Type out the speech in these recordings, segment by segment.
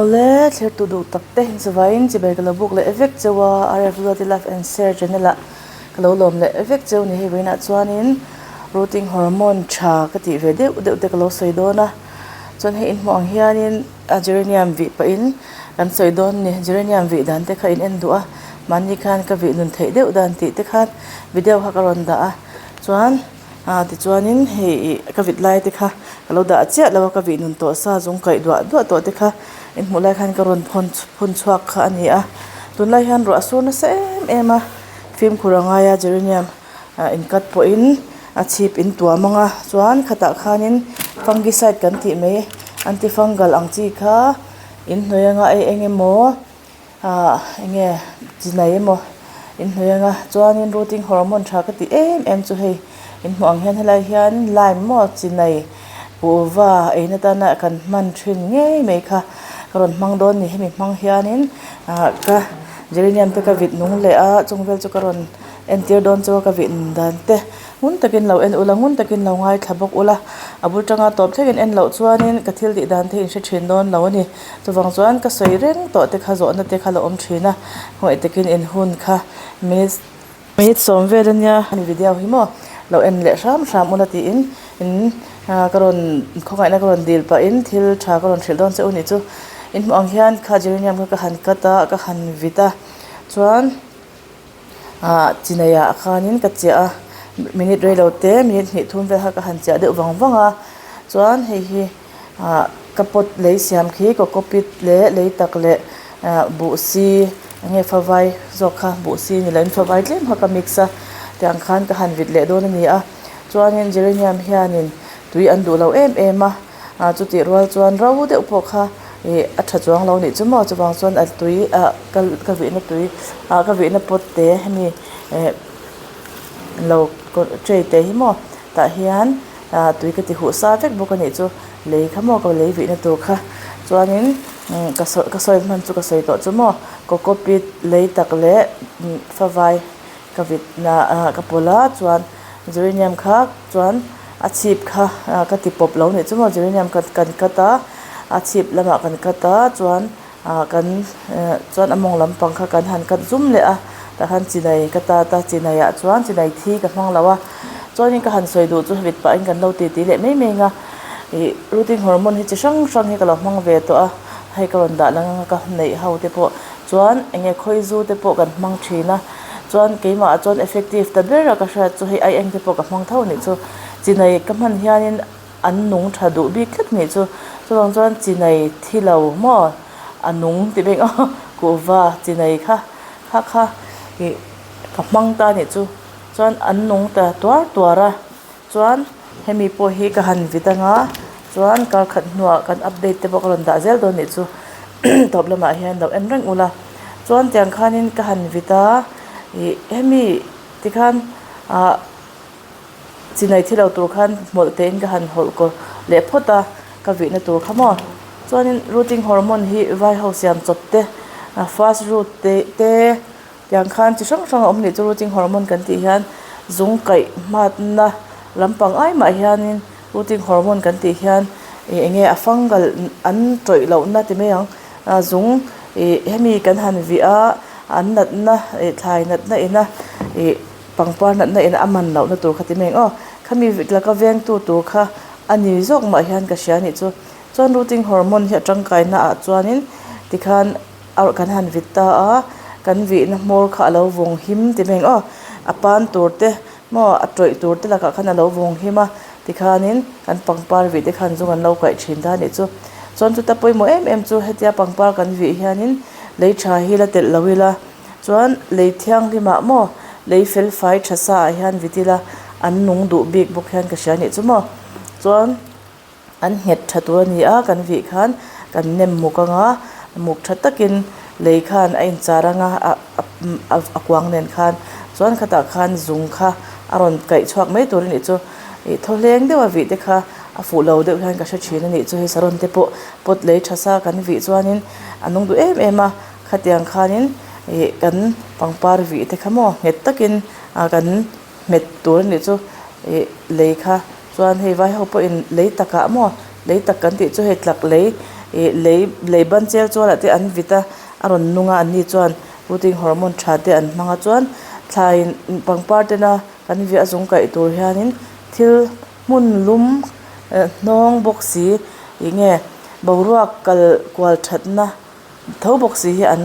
Awle, thlir tu duh tak te chuvaiin chibai ka lo buk leh vek cheu a, RF Luati Love and Share channel ah ka lo lawm leh vek cheu ni hei vawiinah chuanin rooting hormone tha ka tih ve deuh deuh te ka lo sawi dawn a, chuan hei inhmuh ang hianin a geranium vih pahin kan sawi dawn ni, geranium vih dan te kha in en duh a, mahni khan ka vih nun theih deuh dan tih te khan video kha ka rawn dah a, chuan. Ah tichuanin hei ih ka vit lai te kha ka lo dah chiah lo a ka vih nun tawh sa zung kaih duah duah tawh te kha in hmuh lai khan ka rawn phawn phun chhuak kha a ni a tunlai hian ruah a sur nasa em em a fimkhur a ngai a geranium ah in cut pawhin a chhip in tuam ang a chuan khatah khanin fungicide kan tih mai anti fungal ang chi kha in hnawih anga ei eng emaw. Ahh enge chinai emaw inhnuai anga chuanin rooting hormone tha ka ti em em chu hei inhmuh ang hian helai hian lime maw chinai kuhva eina tana kan hman thin ngei mai kha ka rawn hmang dawn a ni hemi hmang hianin ah ka geranium te ka vit nung leh a chung vel chu ka rawn entir dawn chu ka vit dan te. Ngun takin lo en ula, ngun takin lo ngaithla bawk ula, a bul tanga tawp thlengin en loh chuanin ka thil tih dan te in hre thin dawn lo a ni. Chuvang chuan ka sawi reng tawh te kha zawhna te kha lo awm thin a, hmuh takin in hun kha minutes minute sawm vel ania hemi video hi maw lo en leh hram hram ula tiin in ka rawn khawngaihna ka rawn dil pahin thil tha ka rawn hrilh dawn che u nih chu. In hmuh ang hian kha geranium kha ka han cut a, ka han vit a chuan. Ah chinai ah khanin ka chiah a minute rei lo te minute hnih thum vel kha ka han chiah deuh vang vang a chuan hei hi ah ka pot lei siam khi cocopeat leh lei tak leh ah buh si eng nge favai zawk kha buh si ni loin favai tlem kha ka mix a tiang khan ka han vit leh dawn a ni a chuanin geranium hianin tui an duh lo em em a. Ah chutih rual chuan ro deuh pawh kha ih a tha chuang lo nih chu maw chuvang chuan a tui ah ka ka vihna tui ah ka vihna pot te hemi eh lo tray te hi maw tah hian ah tui ka ti huh sa vek bawk a nih chu lei kha maw ka lei vihna tur kha chuanin umm ka sawi ka sawi hman chu ka sawi tawh chu maw cocopeat lei tak leh favai. Ka vit na ah ka pawlh a chuan geranium kha chuan a chhip kha ah ka ti pawp lo nih chu maw geranium kha kan cut a a chhip lamah kan cut a chuan ah kan eh chuan a mawng lampang kha kan han cut zum leh a tah khan chinai ka tat a chinai ah chuan chinai thi ka hmang lo a chuanin ka han sawi duh chu vit pahin kan lo titi leh mai mai ang a ih rooting hormone hi chi hrang hrang hi ka lo hmang ve tawh a hei ka rawn dah lang anga ka neih ho te pawh chuan eng nge khawi zu te pawh kan hmang thin a. Chuan keimah ah chuan effective ta ber a ka hriat chu hei ai eng te pawh ka hmang tho anih chu chinai ka hman hianin an nung tha duh bik tlat nih chu chuvang chuan chinai thi lo maw a nung tih beng aw kuhva chinai kha kha kha ih ka hmang ta anih chu chuan an nung ta tuar tuar a. Chuan hemi pawh hi ka han vit anga chuan kar khat hnuah kan update te pawh ka rawn dah zel dawn nih chu tawp lamah hian lo en reng ula chuan tiang khanin ka han vit a ih hemi tikhan ah chinai thi lo tur khan hmawlh tein ka han hawlh kawr leh phawt a ka vihna tur kha maw chuanin rooting hormone hi vai ho siam chawp te fast root te te. Tiang khan chi hrang hrang a awm nih chu rooting hormone kan tih hian zung kaih hmatna lampang ai mah hianin rooting hormone kan tih hian ih eng nge a fungal an tawih lohna ti mai ang ah zung ih hemi kan han vih a an natna ih thlai natna ina ih pangpar natna ina a man lohna tur kha ti mai ang aw khami laka vengtu tur kha a ni zawk mah hian ka hria nih chu chuan rooting hormone hi a tangkaina ah chuanin tikhan. A kan han vit ta a kan vihna hmawr kha a lo vawng him ti mai ang aw a pan tur te maw a tawih tur te lakah khan a lo vawng him a tikhanin kan pangpar vih te khan zung an lo kaih thin ta a nih chu chuan chuta pawimawh em em chu hetia pangpar kan vih hianin lei tha hi la telh lo ila chuan lei thianghlimah maw lei fel fai tha sa ah hian vit ila an nung duh bik bawk hian ka hria a nih chu maw chuan. An nghet tha tur a ni a, kan vih khan kan nem muk ang a, muk tha takin lei khan a inchar ang a, a kuang nen khan chuan khatah khan zung kha a rawn kaih chhuak mai tur a nih chu. Ih thaw hleng deuh a vih te kha a fuh lo deuh hian ka hre thin a nih chu hei saron te pawh pot lei tha sa kan vih chuanin a nung duh em em a, khatiang khanin ih kan pangpar vih te kha maw nghet takin kan hmet tur a nih chu ih lei kha. Chuan hei vai ho pawhin lei takah maw lei tak kan tih chu hei tlak lei Ih lei lei ban chel chuan ah te an vit a a rawn nung a an ni chuan rooting hormone tha te an hmang a chuan thlai pangpar tena kan viah a zung kaih tur hianin thil hmun lum eh hnawng bawk si ih nge boruak kal kual thatna tho bawk si hi an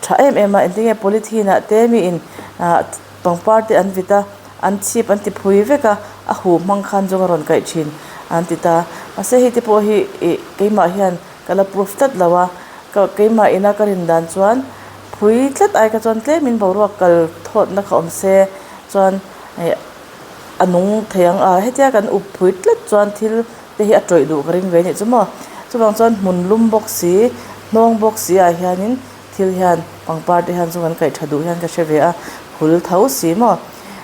tha em em a engtin nge polythene ah te mi in ah pangpar te an vit a an chhip an ti phui vek a a huh hmang khan zawng a rawn kaih thin an ti ta mahse hei te pawh hi ih keimah hian ka la proof tlat lo a ka keimah ina ka rin dan chuan phui tlat ai kha chuan tlem in boruak kal thawt na kha awm se chuan ih a nung thei ang a hetia kan up phui tlat chuan thil te hi a tawih duh ka ring ve anih chu maw chuvang chuan hmun lum bawk si hnawng bawk si ah hianin thil hian pangpar te hian chu kan kaih tha duh hian ka hre ve a hul tho si maw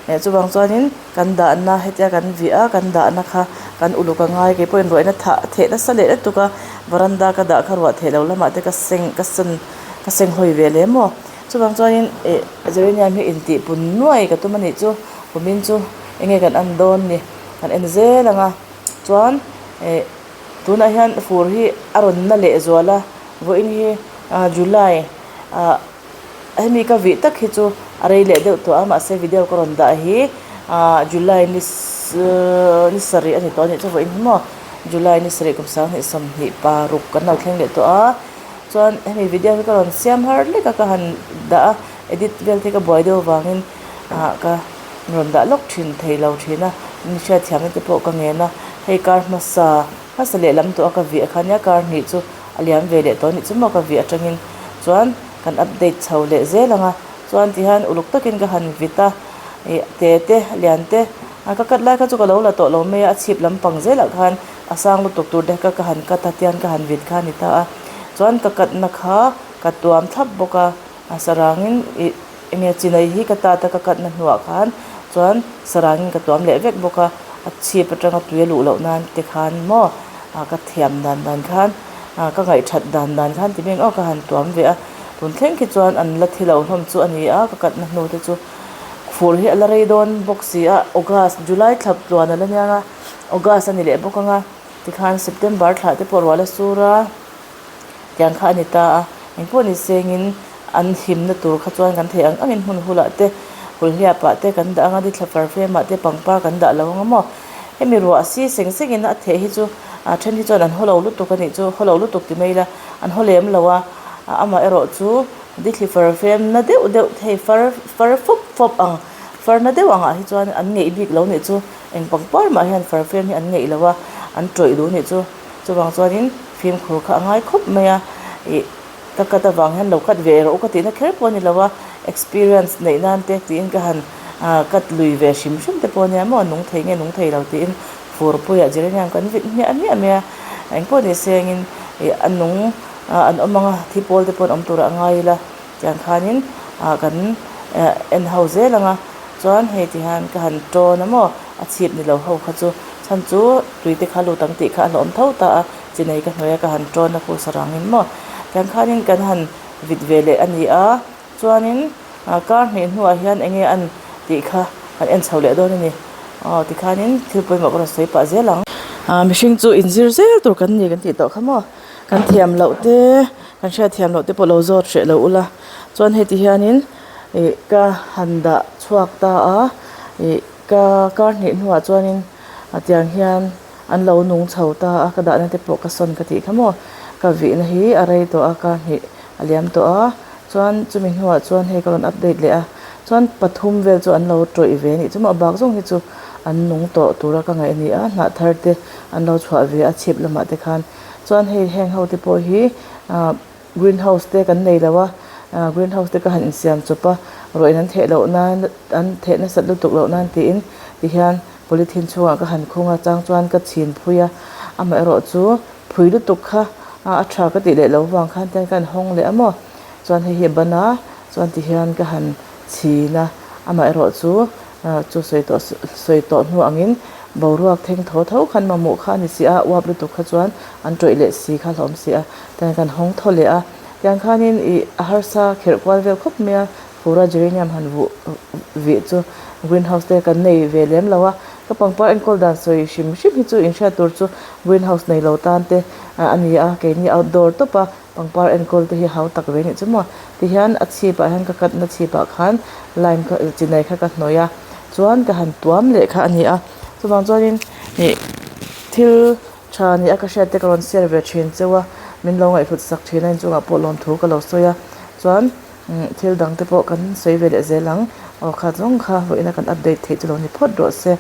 eh chuvang chuanin kan dahna hetia kan vih a kan dahna kha kan uluk a ngai kei pawhin ruahna thah theh nasa leh lutuk a varanda ka dah kha ruah theh loh lamah te ka seng ka sen ka seng hawi ve leh maw chuvang chuanin eh geranium hi intih pun nuai ka tum anih chu kumin chu enge kan en dawn ni kan en zel ang a chuan eh tunah hian fur hi a rawn na leh zual a vawiin hi ah july ah hemi ka vih tak hi chu a rei leh deuh tawh a mahse video ka rawn dah hi ah july ni ni sarih a ni tawh a nih chu vawiin hi maw july ni sarih kum sanghnih 26 kan lo thleng leh tawh a chuan hemi video hi ka rawn siam har hlek a ka han dah a edit vel te ka buai deuh avangin ah ka rawn dah lawk thin thei lo thin a mi hriatthiamna te pawh ka ngen a hei kar hmasa hmasa lehlam tawh a ka vih kha nia kar hnih chu a liam ve leh tawh a nih chu maw ka vih atangin chuan kan update chho leh zel ang a chuan tihian uluk takin ka han vit a ih te te lian te a ka cut lai kha chu ka lo la tawh lo mai a a chhip lampang zelah khan a sang lutuk tur te kha ka han cut a tian ka han vit kha a ni ta a chuan ka cut na kha ka tuam thlap bawk a. A sarangin ih enge chinai hi ka tat a ka katna hnuah khan chuan sarangin ka tuam leh vek bawk a a chhip atanga tui a luh loh nan te khan maw ah ka thiam dan dan khan ah ka ngaihthat dan dan khan ti mai ang aw ka han tuam ve a tun thleng khi chuan an la thi lo hlawm chu a ni a ka katna hnu te chu fur hi a la rei dawn bawk si a august july thla tluan a la niang a august a ni leh bawk ang a tikhan september thla te pawh ruah la sur a. Tiang kha a ni ta a, engpawh ni sengin an himna tur kha chuan kan theih ang angin hmun hulah te hulhliapah te kan dah ang a, nithla farfemah te pangpar kan dah lo ang a maw. Hemi ruah si seng sengin a theh hi chu a then hi chuan an haw lo lutuk a nih chu, haw lo lutuk ti mai ila an haw lem lo a, amaherawh chu nithla farfem na deuh deuh thei far far fawp fawp ang far na deuh angah hi chuan an ngeih bik lo nih chu eng pangpar mah hian farfem hi an ngeih lo a, an tawih duh nih chu. Chuvang chuanin fimkhur kha a ngai khawp mai a, ih ka cut avang hian lo cut ve rawh u ka tihna kher pawh a ni lo a, experience neih nan te tiin ka han ah cut lui ve hrim hrim te pawh a nia maw a nung thei nge nung thei lo tiin furpuiah geranium kan vit hmiah hmiah mai a, engpawh ni se engin ih a nung ah an awm ang a thi pawl te pawh an awm turah a ngai ila tiang khanin ah kan eh en ho zel ang a chuan hei ti hian ka han tawn a maw a chhip ni lo ho kha chu chhan chu tui te kha lut ang tih kha a hlawm tho ta a chinei ka hnuai a ka han tawn a khu sarangin maw tiang khanin kan han vit ve leh a ni a chuanin ah kar hnih hnuah hian eng nge an tih kha kan en chho leh dawn a ni aw tikhanin thil pawimawh ka rawn sawi pah zel ang. Ah mihring chu inzir zel tur kan ni kan tih tawh kha maw kan thiam loh te kan hriat thiam loh te pawh lo zawt hreh lo ula chuan heti hianin ih ka han dah chhuak ta a ih ka kar hnih hnuah chuanin a tiang hian an lo nung chho ta a ka dahna te pawh ka sawn ka tih kha maw ka vihna hi a rei tawh a kar hnih a liam tawh a chuan chumi hnuah chuan hei ka rawn update leh a chuan pathum vel chu an lo tawih ve a nih chu maw a bak zawng hi chu an nung tawh tura ka ngaih a ni a hnah thar te an lo chhuah ve a chhip lamah te khan chuan hei heng ho te pawh hi ah green house te kan nei lo a ah green house te ka han insiam chawp a ruahin an theh loh nan an theh nasat lutuk loh nan tiin tihian polythene chhungah ka han khung a chang chuan ka chhin phui a amaherawh chu phui lutuk kha a tha ka tih leh loh vang khan tian ka han hawng leh a maw chuan hei hi a ban a chuan tihian ka han chhin a amaherawh chu Chu sawi tawh sawi tawh hnu angin boruak theng tho tho khan mamawh kha a ni si a, uap lutuk kha chuan an tawih leh si kha hlawm si a, tiang kan hawng thaw leh a, tiang khanin ih a harsa kherh kual vel khawp mai a, fura geranium han vuh vih chu green house te kan nei ve lem lo a, ka pangpar enkawl dan sawi hrim hrim hi chu inhriat tur chu green house nei lo tan te. A ni a, keini outdoor tawp a pangpar enkawl te hi hau tak ve nih chu maw. Tihian a chhip ah hian ka cut na chhip ah khan lime kha chinai kha ka hnawih a, chuan ka han tuam leh kha a ni a. Chuvang chuanin ih thil tha ni a ka hriat te ka rawn share ve thin cheu a, min lo ngaihhlut sak thin a inchungah pawh lawmthu ka lo sawi a. Chuan thil dang te pawh kan sawi ve leh zel ang, aw kha zawng kha vawiin a kan update theih chu lo ni phawt rawh se.